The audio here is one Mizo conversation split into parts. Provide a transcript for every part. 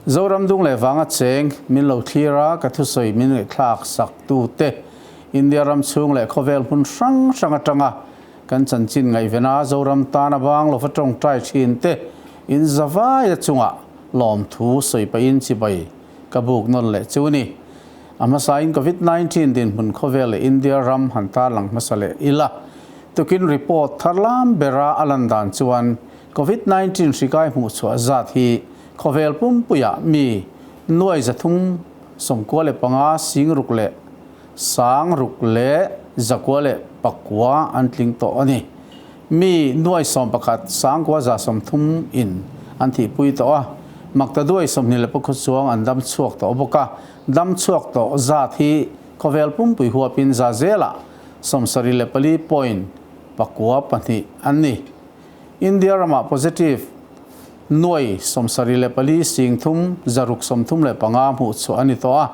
Zoram dung leh vanga cheng min lo thlir a, ka thusawi min ngaihthlak sak tu te, India ram chhung leh khawvel hmun hrang hrang atanga kan chanchin ngaihvena Zoram tana bang lova tawngtai thin te in zavaia chungah lawmthu sawi pahin chibai ka buk nawn leh chu ni. A hmasain Covid 19 dinhmun khawvel leh India ram han tarlang hmasa leh ila. Tukin report thar lam bera a lan dan chuan Covid 19 hri kai hmuh chhuah zat hi khawvel pumpuiah mi nuai 395 sing ruk leh sang ruk leh zakua leh pakua an tling tawh a ni. Mi nuai 11 sangkua za 30 in an thihpui tawh a, maktaduai 24 chuang an dam chhuak tawh bawk a, dam chhuak tawh zat hi khawvel pumpui huapin za zelah 74.92 an ni. India ramah positive nuai 74 sing thum zaruk 35 hmuh chhuah a ni tawh a,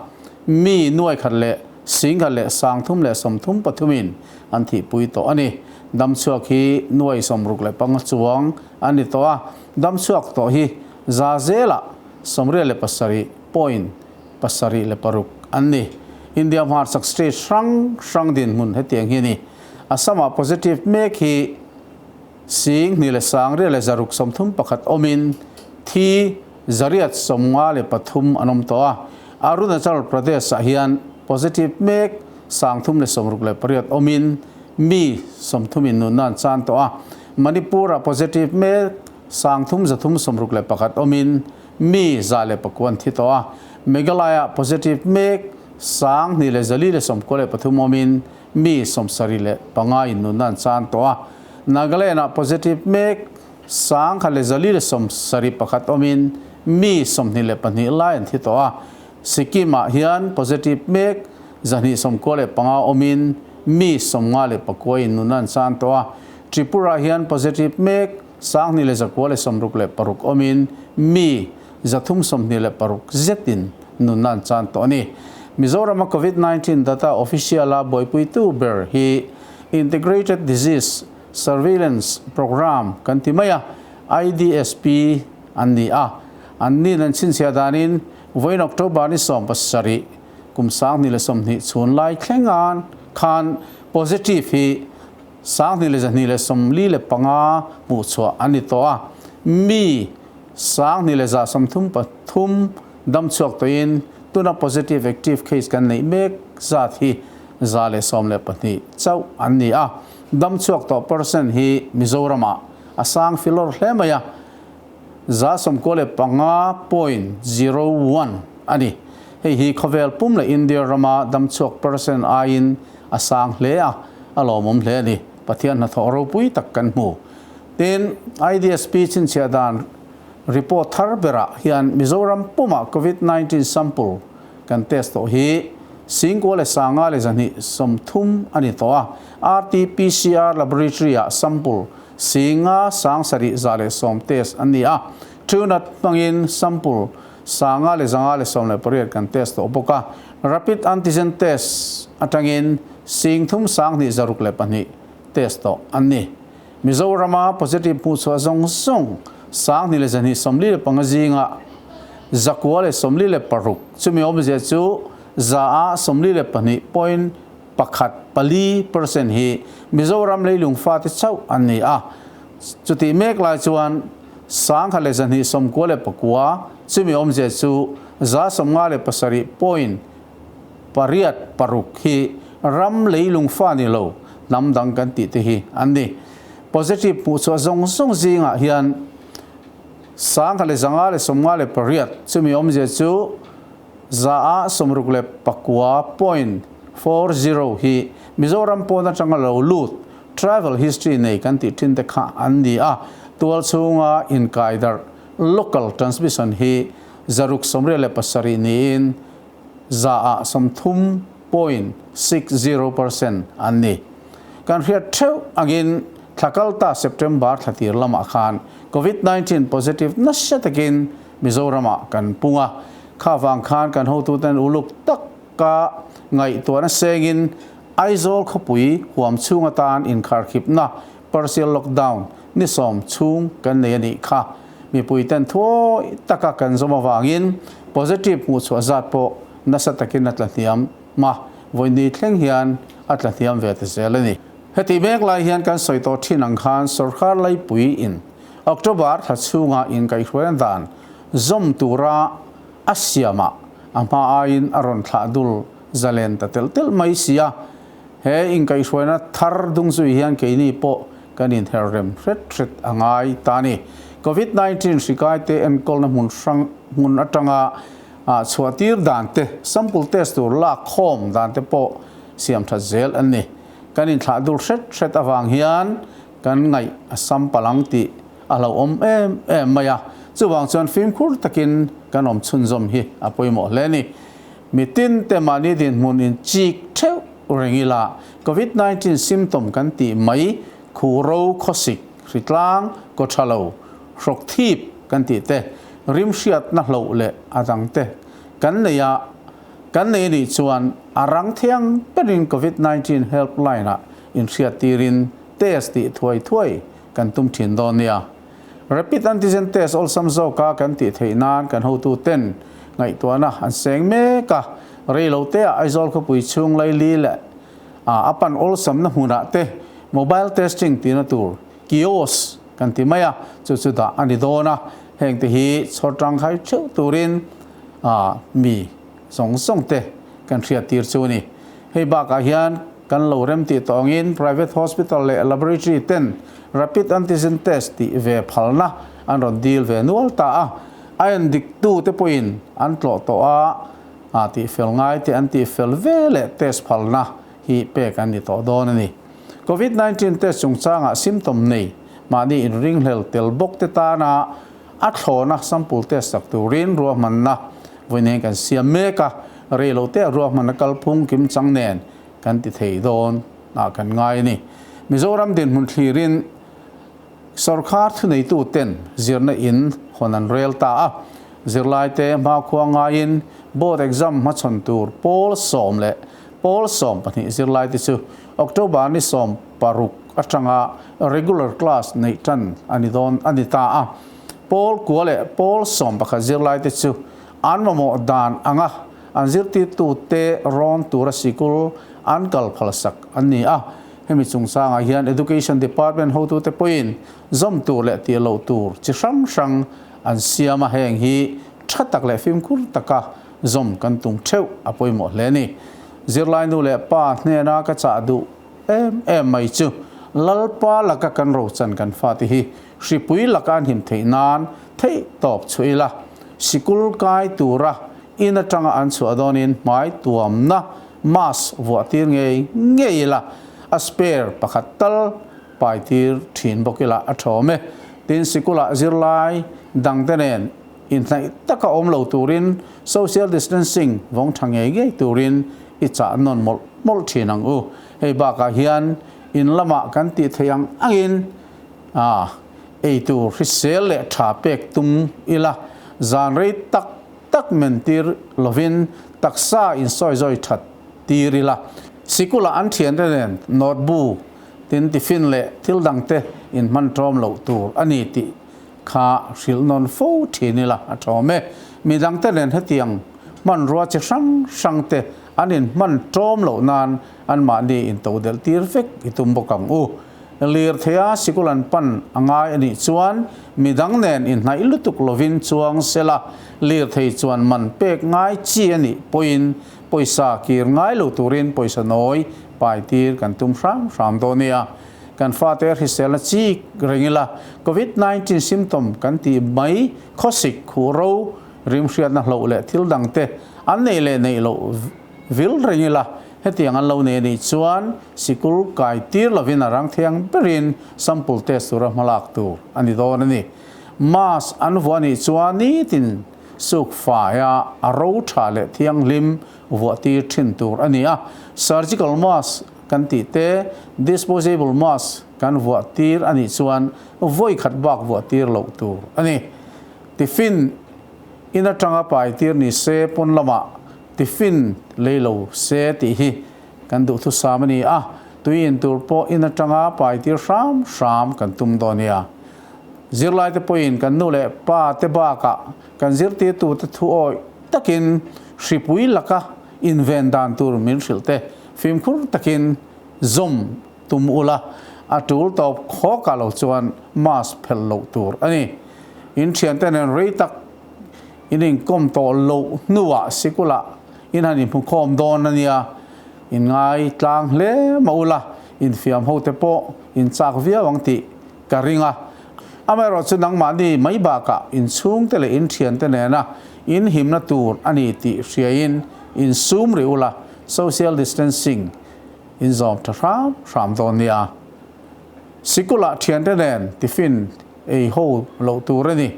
mi nuai khat leh sing khat leh sang thum leh 33 in an thihpui tawh a ni. Dam chhuak hi nuai 65 chuang an ni tawh a, dam chhuak tawh hi za zelah 87.76 an ni. India hmarchhak state hrang hrang dinhmun hetiang hi a ni. Assam-ah positive mek hi sing hnih leh sang riat leh zaruk 31 awmin thi 893 an awm tawh a. Arunachal Pradesh-ah hian positive mek 368 awmin mi 30 in nunna an chan tawh a. Manipur-ah positive mek 3,361 awmin mi 109 an thi tawh a. Meghalaya positive mek 2,493 awmin mi 75 in nunna an chan tawh a. Nagaland-ah positive mek 1,471 awmin mi 22 lai an thi tawh a. Sikkim-ah hian positive mek 295 awmin mi 59 in nunna an chan tawh a. Tripura hian positive mek 2,166 awmin mi 326 zetin nunna an chan tawh a ni. Mizorama Covid-19 data official a buaipuitu ber hi Integrated Disease Surveillance Programme kan ti mai a, IDSP an ni a. An nin an chhinchhiah danin vawiin October ni 17 kum 2020 chhun lai thlengan khan positive hi 2,245 hmuh chhuah an ni tawh a. Mi 2,133 dam chhuak tawhin tuna positive active case kan neih mek zat hi 112 chauh an ni a. Dam chhuak tawh percent hi Mizoramah a sang filawr hle mai a, 95.01 a ni. Hei hi khawvel pum leh India rama dam chhuak percent aiin a sang hle a, a lawmawm hle a ni. Pathian hnathawh ropui tak kan hmu. Tin, IDSP chhinchhiah dan report thar berah hian Mizoram pumah Covid 19 sample kan test tawh hi singkua leh sanga leh 230 a ni tawh a. RT-PCR laboratory-ah sample singa sang sarih za leh sawm test an ni a. Truenat hmangin sample sanga leh zanga leh 18 kan test tawh bawk a. Rapid antigen test atangin sing thum sang hnih zaruk leh pahnih test tawh an ni. Mizorama positive hmuh chhuah zawng zawng 2,245 zinga 946 chumi awmzia chu za a 42.14% hi Mizoram leilung fate chauh an ni a. Chutih mek lai chuan 1,299 chumi awmzia chu za 57.86 hi ram leilung fa ni lo hnam dang kan tih te hi an ni. Positive hmuh chhuah zawng zawng zingah hian 1,158 chumi awmzia chu za a 69.40 hi Mizoram pawn atanga lo lut travel history nei kan tih thin te kha an ni a. Tual chhunga inkai darh local transmission hi 687 niin za a 30.60% an ni. Kan hriat theuh angin thlakalta September thlatir lamah khan Covid 19 positive nasa takin Mizoramah kan pung a. Kha vang khan kan hotuten uluk taka ngaihtuahna sengin Aizawl khawpui huam chhung atan inkharkhipna partial lockdown ni sawm chhung kan nei a nih kha. Mipui ten thuawi taka kan zawm avangin positive hmuhchhuah zat pawh nasa takin a tla hniam a, vawiin thleng hian a tla hniam ve ta zel a ni. Heti mek lai hian kan sawi tawh thin ang khan sorkar laipui in October thla chhunga inkaihhruaina dan zawm tura a siamah a hma aiin a rawn thlah dul zalen ta telh telh mai si a. He inkaihhruaina thar dung zui hian keini pawh kan inher rem hret hret a ngai ta a ni. Covid 19 hri kaite enkawlna hmun hrang hmun atanga chhuah tir dan te, sample test tur lak khawm dan te pawh siam that zel an ni. Kan inthlah dul hret hret avang hian kan ngaih a sam palh ang tih a hlauhawm em em mai a. Chuvang chuan fimkhur takin kan awm chhunzawm hi a pawimawh hle a ni. Mitin te mahni dinhmun in chik theuh reng ila, Covid 19 symptom kan tih mai khu ro khawsik, hritlang, kaw tha lo, hrawk thip kan tih te, rim hriatna hloh leh a dang te kan nei a, kan nei anih chuan a rang thiang berin Covid 19 helpline ah inhriat tirin test tih thuai thuai kan tum thin dawn nia. Rapid antigen test awlsam zawka kan tih theih nan kan hotu ten ngaihtuahna an seng mek a, rei lo te ah Aizawl khawpui chhung laili leh a pan awlsamna hmunah te mobile testing tihna tur kiosk kan ti mai a, chu chu dah a ni dawn a, heng te hi chhawr tangkai theuh turin mi zawng zawng te kan hriat tir chu a ni. Hei bakah hian kan lo rem tih tawh angin private hospital leh laboratory ten rapid antigen test tih ve phalna an rawn dil ve nual ta a, a en dik tu te pawhin an tlawh tawh a, a tih fel ngai te an tih fel ve leh test phalna hi pek an ni tawh dawn a ni. Covid 19 test chungchangah symptom nei mahni inringhlel tel bawk te tana a thlawna sample test sak turin ruahmanna vawiin kan siam mek a, rei lo te a ruahmanna kalphung kim chang nen kan ti thei dawn ah kan ngai a ni. Mizoram dinhmun thlirin sorkar thuneitu ten zirna in hawn an rel ta a, zirlaite hmakhua ngaiin board exam hmachhawn tur pawl sawm leh pawl 12 zirlaite chu October ni 16 atanga regular class neih tan a ni dawn a ni ta a. Pawl kua leh pawl 11 zirlaite chu an mamawh dan anga an zirtirtute rawn tura sikul an kal phalsak an ni a. Hemi chungchangah hian Education Department hotute pawhin zawm tur leh tih loh tur chi hrang hrang an siam a, heng hi tha tak leh fimkhur taka zawm kan tum theuh a pawimawh hle a ni. Zirlai nu leh pa hnena ka chah duh em em mai chu Lalpa laka kan rochan kan fate hi hripui laka an him theih nan theih tawp chhuah ila, sikul kai tura in atanga an chhuah dawnin hmai tuamna mask vuah tir ngei ngei ila, a spare pakhat tal pai tir thin bawk ila a thawm e. Tin, sikulah zirlai dangte nen inhnaih taka awm lo turin social distancing vawng tha ngei ngei turin i chah nawn mawlh mawlh thin ang u. Hei bakah hian in lamah kan tih theih ang angin a eitur hrisel leh tha pek tum ila, zan rei tak tak men tir lovin taksa insawizawi that tir ila. Sikula an thiante nen notebook tin tiffin leh thil dangte inhman tawm loh tur a ni tih kha hrilh nawn fo thin ila a tawm e. Midangte nen hetiang hmanrua chi hrang hrangte an inhman tawm loh nan anmahni intodelh tir vek i tum bawk ang u. Lirtheia sikul an pan a ngai a nih chuan midang nen inhnaih lutuk lovin chuang sela, lirthei chuan man pek ngai chi a nih pawhin pawisa kir ngai lo turin pawisa nawi pai tir kan tum hram hram dawn nia. Kan fate hriselna chik reng ila, Covid 19 symptom kan tih mai khawsik, khuh ro, rimhriatna hloh leh thil dangte an neih leh neih loh vil reng ila, hetiang an lo nei a nih chuan sikul kai tir lovin a rang thiang berin sample test tura hmalak tur a ni dawn a ni. Mask an vuah a nih chuan nitin suk faia a ro tha leh thianghlim vuah tir thin tur a ni a. Surgical mask kan tih te, disposable mask kan vuah tir a nih chuan vawi khat bak vuah tir loh tur a ni. Tiffin in atanga pai tir ni se pawn lamah Tiffin lei lo se tih hi kan duhthusam a ni a, tui in tur pawh in atanga pai tir hram hram kan tum dawn nia. Zirlaite pawhin kan nu leh pa te bakah kan zirtirtute thu awih takin hripui laka inven dan tur min hrilh te fimkhur takin zawm tum ula, a tul tawp khawkah lo chuan mask phelh loh tur a ni. In thiante nen rei tak in inkawm tawh loh hnuah sikulah in han inhmukhawm dawn a nia, in ngai tlang hle mah ula, infiam hote pawh in chak viau ang tih ka ring a. Amaherawh chu nangmahni mai bakah inchhungte leh inthiante nena inhimna tur a ni tih hriain insum rih ula, social distancing in zawm tha hram hram dawn nia. Sikulah thiante nen tiffin ei ho loh tur a ni.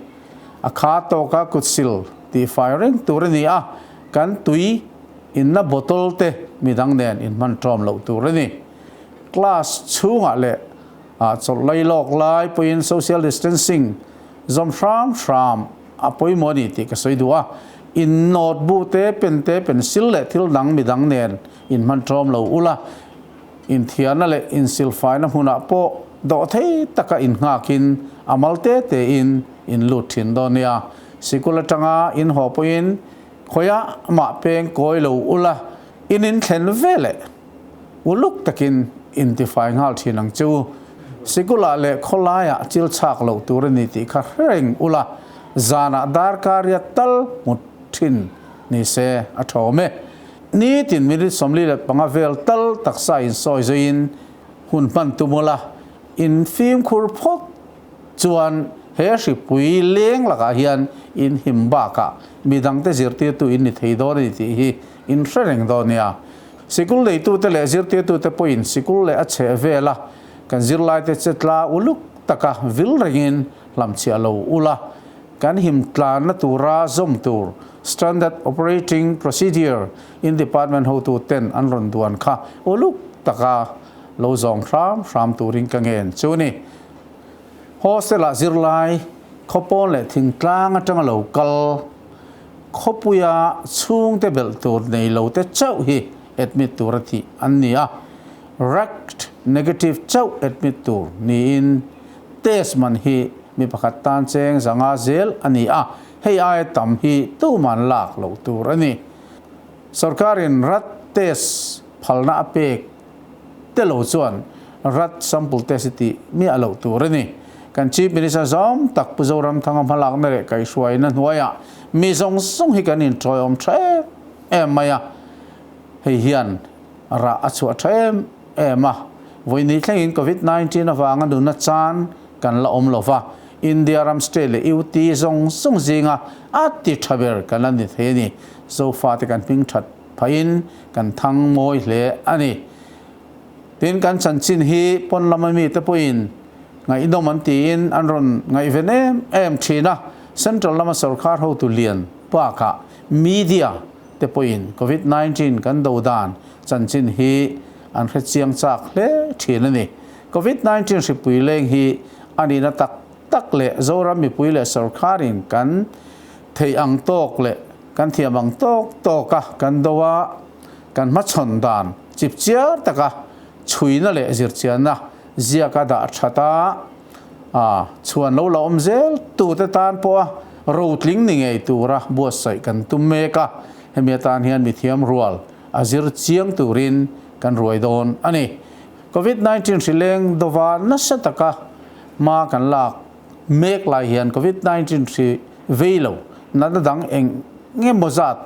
A kha tawka kutsil tihfai reng tur a ni a, kan tui inna bottle te midang nen inhman tawm loh tur a ni. Class chhungah leh ah chawlh lai lawk lai pawhin social distancing zawm hram hram a pawimawh a ni tih ka sawi duh a, in note bu te, pen te, pencil leh thil dang midang nen inhman tawm lo ula, inthiarna leh insilfaina hmunah pawh dawhthei taka innghakin a mal te tein in lut thin dawn nia. Sikul atanga in haw pawhin khawiah mah peng kawi lo ula, in inthlen veleh Uluk takin intifai nghal thin ang che u. Sikulah leh khawlaiah chil chhak loh tur a ni tih kha hreng ula, zanah darkaria tal hmu thin ni se a thawm e. Nitin minute 45 vel tal taksa insawi zuiin hun hman tum ula, in fimkhur phawt chuan he hripui leng lakah hian in him bakah midangte zirtirtu in ni thei dawn a ni tih hi in hre reng dawn nia. Sikul neitute leh zirtirtute pawhin sikul leh a chheh vela kan zirlaite che tla uluk taka vil rengin hlamchhiah lo ula, kan him tlanna tura zawm tur Standard Operating Procedure in Department hotuten an rawn duan kha uluk taka lo zawng hram hram turin ka ngen chu ni. Hostel-ah zirlai, khawpawn leh thingtlang atanga lo kal, Khawpuia chhungte belh tur nei lo te chauh hi admit tur a tih an ni a, RACT negative chauh admit tur niin test man hi mi pakhat tan cheng zanga zel a ni a, hei aia tam hi tuman lak loh tur a ni. Sorkarin rat test phalna a pek te lo chuan rat sample test hi tih miah loh tur a ni. Kan Chief Minister zawm tak Pu Zoramthanga hmalakna leh kaihhruaina hnuaiah mi zawng zawng hi kan inṭawiawm ṭha em em mai a, hei hian rah a chhuah ṭha em em a. Vawiini thlengin Covid 19 avanga nuna chan kan la awm lo va, India ram state leh UT zawng zawng zinga a ti ṭha ber kan la ni thei a ni. Zofate kan hming ṭhat Phaiin kan thang mawi hle a ni. Tin, kan chanchin hi pawn lama mite pawhin ngaihnawm an tiin an rawn ngaihven em em thin a. Central lama sorkar hotu lian bakah media te pawhin Covid 19 kan do dan chanchin hi an hre chiang chak hle thin a ni. Covid 19 hripui leng hi a nihna tak tak leh Zoram mipui leh sorkarin kan theih ang tawk leh Kan thiam ang tawk tawk a kan do a, kan hmachhawn dan chip chiar taka chhuina leh zirchianna ziaka dah that a, a chhuan lo la awm zel tute tan pawha rotling ni ngei tura buatsaih kan tum mek a, hemi atan hian mithiam rual a zir chiang turin kan ruai dawn a ni. Covid 19 hrileng dova nasa taka hma kan lak mek lai hian Covid 19 hri vei lo natna dang eng engemaw zat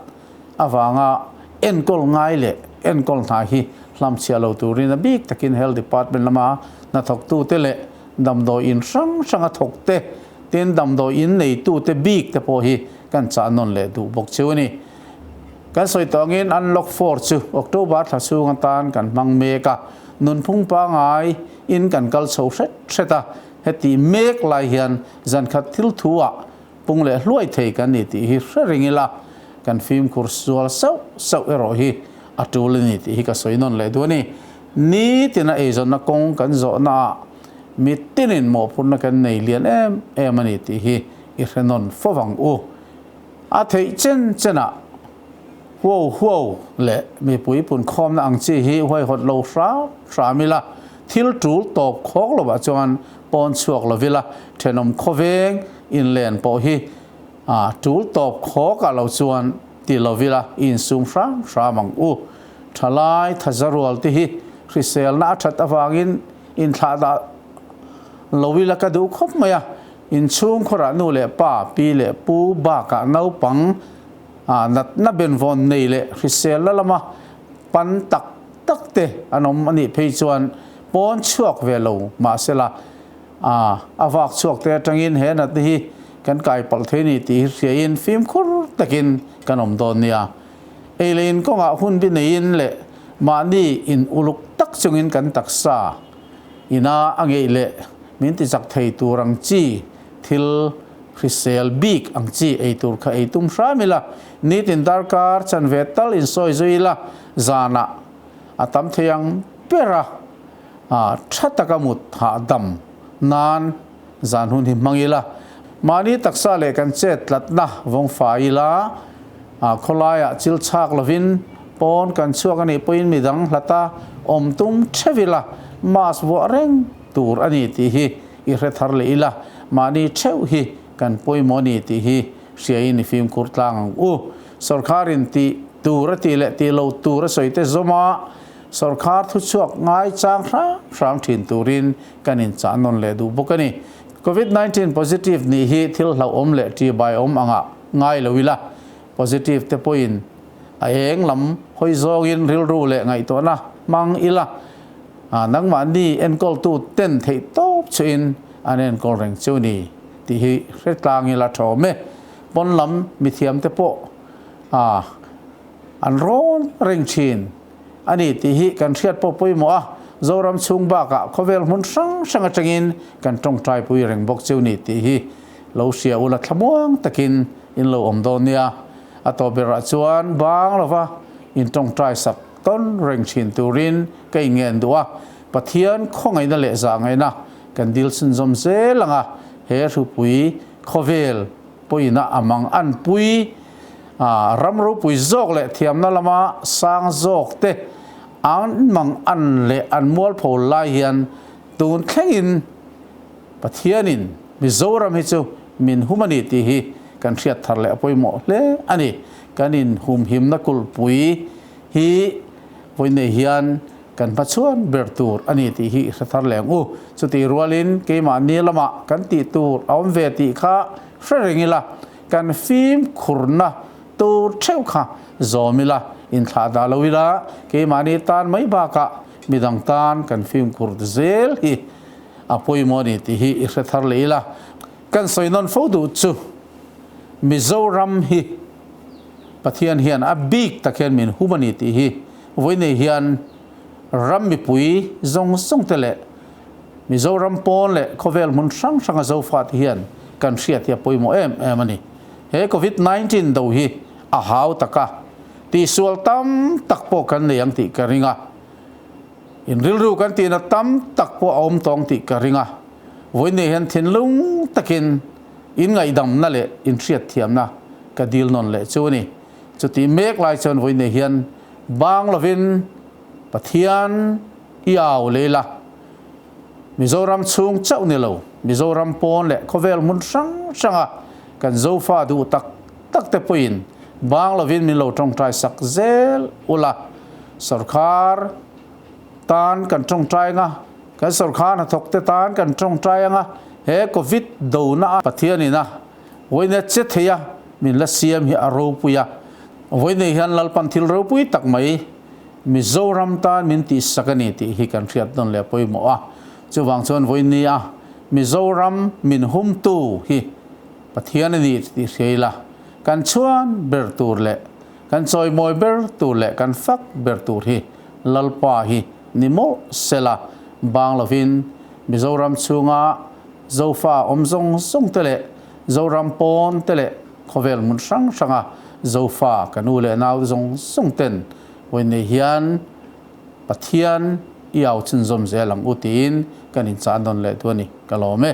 avanga enkawl ngai leh enkawl hna hi hlamchhiah lo turin a bik takin Health Department lama hnathawktute leh damdawi in hrang hranga thawkte tin damdawi in neitute bik te pawh hi kan chah nawn leh duh bawk cheu a ni. Kan sawi tawh angin Unlock Four chu October thla chhung atan kan hmang mek a, nunphung pangai in kan kal chho hret hret a, Heti mek lai hian zankhat thil thu ah pung leh hluai thei kan ni tih hi hre ring ila, kan fimkhur sual sauh sauh erawh hi a tul a ni tih hi ka sawi nawn leh duh a ni. Nitina eizawnna kawng kan zawhna ah mitinin mawhphurhna kan nei lian em em a ni tih hi i hre nawn fo vang u. A theih chen chen ah huau huau leh mipui punkhawmna ang chi hi huaihawt lo hram hram ila. Thil tul tawp khawk lovah chuan pawn chhuak lovila thenawm khawveng inlen pawh hi a tul tawp khawk ah lo chuan ti lovila i insum hram hram ang u. Thalai thazarual te hi hriselna a that avangin inthlah dah lovila ka duh khawp mai a, inchhung khawrah nu leh pa, pi leh pu bakah naupang a natna benvawn nei leh hriselna lama pan tak tak te an awm a nih phei chuan pawn chhuak ve lo mahsela a a vak chhuak te atangin he natna hi kan kai palh thei ni tih hi hriain fimkhur takin kan awm dawn nia. Ei leh in kawngah hun bi neiin leh mahni in uluk tak chungin kan taksa ina a ngeih leh min tichak thei tur ang chi thil hrisel bik ang chi ei tur kha ei tum hram ila, nitin darkar chanve tal insawi zui ila, zanah a tam thei ang ber a, tha taka mut hahdam nan zan hun hi hmang ila, mahni taksa leh kan chet tlatna vawng fai ila, khawlaiah chil chhak lovin pawn kan chhuak a nih pawhin midang hlata awm tum theuh ila, mask vuah reng tur a ni tih hi i hre thar leh ila, mahni theuh hi kan pawimawh a ni tih hi hriain i fimkhur tlang ang u. Sawrkharin tih tur a tih leh tih lo tur a sawi te zawma sawrkhar thuchhuak ngai chang hram hram thin turin kan inchah nawn leh duh bawk a ni. Covid 19 positive nih hi thil hlauhawm leh ṭihbaiawm angah ngai lo ila, positive te pawhin a eng lam hawi zawngin rilru leh ngaihtuahna hmang ila, Nangmahni enkawltu ten theih tawp chuin an enkawl reng chu ni tih hi hre tlang ila tha awm e. Pawn lam mithiamte pawh an rawn reng thin a ni tih hi kan hriat pawh pawimawh a, Zoram chhung bakah khawvel hmun hrang hrang atangin kan tawngtaipui reng bawk chu ni tih hi lo hria ula thlamuang takin in lo awm dawn nia. A tawp berah chuan bang lova in tawngtai sak tawn reng thin turin ka inngen duh a, Pathian khawngaihna leh zahngaihna kan dil chhunzawm zel ang a, he hrupui khawvel pawina a mang an pui a, ram ropui zawk leh thiamna lama sang zawk te an mang an leh an mualpho lai hian tun thlengin Pathianin Mizoram hi chu min hum a ni tih hi kan hriat thar leh a pawimawh hle a ni. Kan inhumhimna kulhpui hi vawiinei hian kan hmachhuan ber tur a ni tih hi i hre thar leh ang u. Chutih rualin keimahni lamah kan tih tur a awm ve tih kha hre reng ila, kan fimkhurna tur theuh kha zawm ila, inthlah dah lo ila, keimahni tan mai bakah midang tan kan fimkhur zel hi a pawimawh a ni tih hi i hre thar leh ila. Kan sawi nawn fo duh chu Mizoram hi Pathian hian a bik tak hian min hum a ni tih hi vawiinei hian ram mipui zawng zawng te leh Mizoram pawn leh khawvel hmun hrang hranga Zofa te hian kan hriat hi a pawimawh em em a ni. He Covid 19 do hi a hau tak a, tihsual tam tak pawh kan nei ang tih ka ring a, in rilru kan tihna tam tak pawh a awm tawng tih ka ring a, vawiinei hian thinlung takin In ngaihdamna leh in hriatthiamna ka dil nawn leh chu a ni. Chutih mek lai chuan vawiinei hian bang lovin Pathian i au lei la. Mizoram chhung chauh ni lo, Mizoram pawn leh khawvel hmun hrang hranga kan Zofa duh tak tak te pawhin bang lovin min lo tawngtai sak zel ula. Sawrkhar tan kan tawngtai anga, Kan sawrkhar hnathawk te tan kan tawngtai anga he Covid dona a Pathianin a vawiina che thei a min la siam hi a ropui a, vawiinei hian Lalpan thil ropui tak mai Mizoram tan min tihsak a ni tih hi kan hriat nawn leh a pawimawh a, chuvang chuan vawiini a Mizoram min humtu hi Pathian a ni tih hria ila kan chhuan ber tur leh kan chawimawi ber tur leh kan fak ber tur hi Lalpa hi ni mawlh sela, bang lovin Mizoram chhunga Zofa awm zawng zawng te leh Zoram pawn te leh khawvel hmun hrang hranga Zofa ka nu leh nau zawng zawng ten vawiinei hian Pathian i au chhunzawm zel ang u tiin kan inchah nawn leh duh a ni. Ka lawm e.